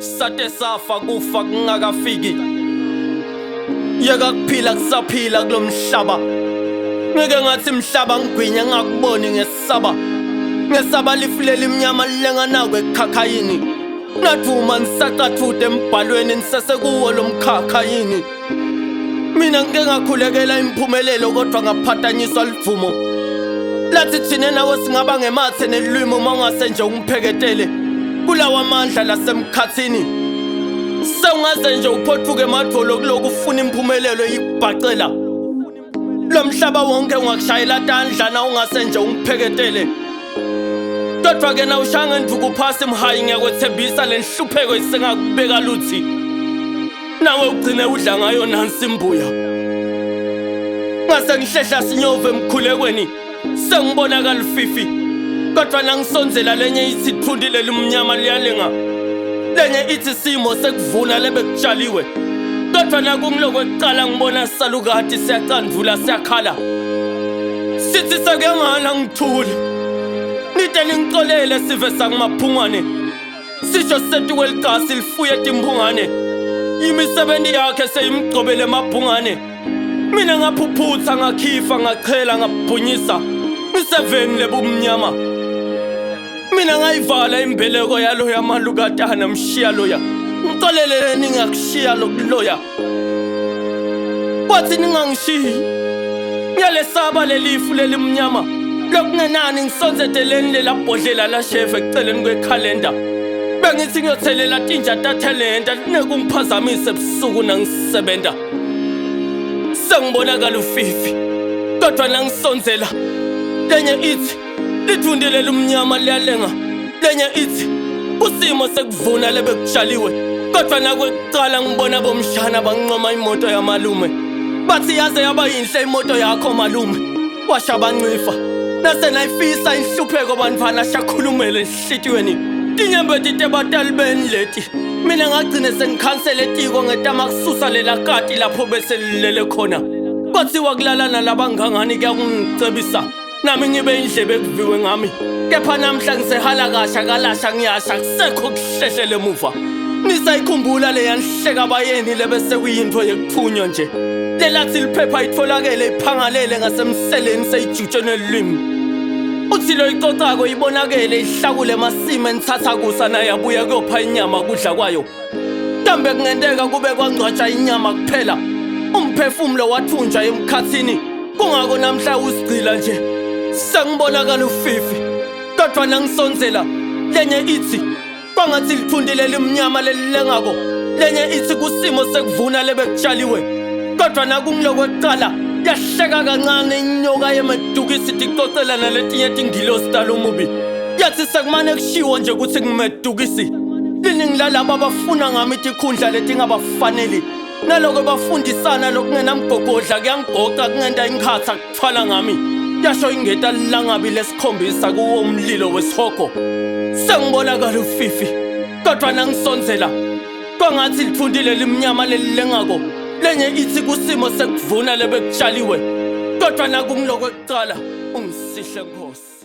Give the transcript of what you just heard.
Sate safa kufa kungakafiki. Yeka kuphila kusaphila kulomhlaba. Ngeke ngathi mhlaba ngigwinya ngakuboni ngesaba. Ngesaba lifu lelimnyama lilenganako ekukhakhayini. Nadvuma nisacathude embhalweni nisesekuwo lomkhakha yini. Mina ngike ngakhulekela impumelelo kodwa ngaphatanyiswa livumo. Lathi thina nawe singaba ngemathe nelwimi uma ungase nje ungipheketele kulawa mandla lasemkhathini. Sewungaze nje uphothuke emadvolo kuloku ufuna impumelelo ikubhacela. Lo mhlaba wonke ungakushayela tandla na ungase nje ungipheketele. Kodwa ke na ushaya ngenduku phasi mhayi ngiyakwethembisa le nhlupheko isengakubeka luthi. Nawe ugcine udla ngayo nansi imbuya. Ngase ngihlehla sinyove emkhulekweni sengibonakala ufifi. Kodwa nangisondzela lenye ithi ithundi lelimnyama liyalenga. Lenye ithi simo sekuvuna lebekutshaliwe. Kodwa nakungilokwekuqala ngibona salukati siyacandvula siyakhala. Sithi sekuyangala ngithule. Nite ningixolele sive sakumaphungwane. Sisho sisetu kwelicasi lifuye timphungane. Imisebenzi yakhe seyimgcobele emabhungane. Mina ngaphuphutha ngakhifa ngachela ngabhunyisa. Ngiseveni lebumnyama. Mina ngayivala imbeleko yaloya malukatana mshiya loya. Ngixolelele ningakushiya lokuloya. Wathi ningangishiyi. Ngiyalesaba lelifu lelimnyama. Lokungenani ngisonzeteleni lela bhodlela la chef eceleni kwekhalenda. Bengithi ngiyothelela tinja tathelenta linekungiphazamise ebusuku nangisebenta. Sengibonakala ufifi. Kodwa nangisondzela lenye ithi lithundi lelumnyama liyalenga. Lenye ithi kusimo sekuvuna lebekutshaliwe. Kodwa nakwekuqala ngibona bomshana banqoma imoto yamalume. Bathi yaze yaba yinhle imoto yakho malume. Washa bancifa. Nase nayifisa inhlupheko bantwana shakhulumele enhlitiyweni. Tinyembeti tebatali beni leti. Mina ngagcine sengikhansele etiko ngetama kususa lela kati lapho bese lilele khona. Kwathiwa kulala nalabangangani kuyakungicebisa. Nami ngibe indlebe ekuviwe ngami. Kepha namhla ngisehala kasha kalasha ngiyasha kusekho kuhlehlele emuva. Nisayikhumbula leya nhleka bayeni lebese kuyinto yekuthunywa nje. Lelathi liphepha itholakele iphangalele ngasemseleni seyijutshwe nelwimi. Uthi lo icocako ibonakele ihlakule emasimi enithatha kusa naye abuya kuyopha inyama kudla kwayo. Kambe kungenteka kube kwangcwatsha inyama kuphela. Umphefumulo wathunjwa emkhathini. Kungako namhla usigcila nje. Sengibonakala ufifi. Kodwa nangisondzela lenye ithi kwangathi lithundi lelimnyama lelilengako. Lenye ithi kusimo sekuvuna lebekutshaliwe. Kodwa nakungilokwekuqala yahleka kancane inyoka yemedukisi ticocela naletinye tingilosi talomubi. Yathi sekumane kushiwo nje ukuthi ngimedukisi. Liningi lalabo abafuna ngami tikhundla letingabafaneli. Naloko bafundisana lokungenamgogodla kuyangigoca kungenta inkhatha kuthwala ngami. Yasho ingeta langabi lesikhombisa kuwo umlilo wesihogo. Sengibonakala ufifi. Kodwa nangisondzela kwangathi lithundi lelimnyama lelilengako. Lenye ithi kusimo sekuvuna lebekutshaliwe. Kodwa nakungilokwekuqala ungisihle Nkosi.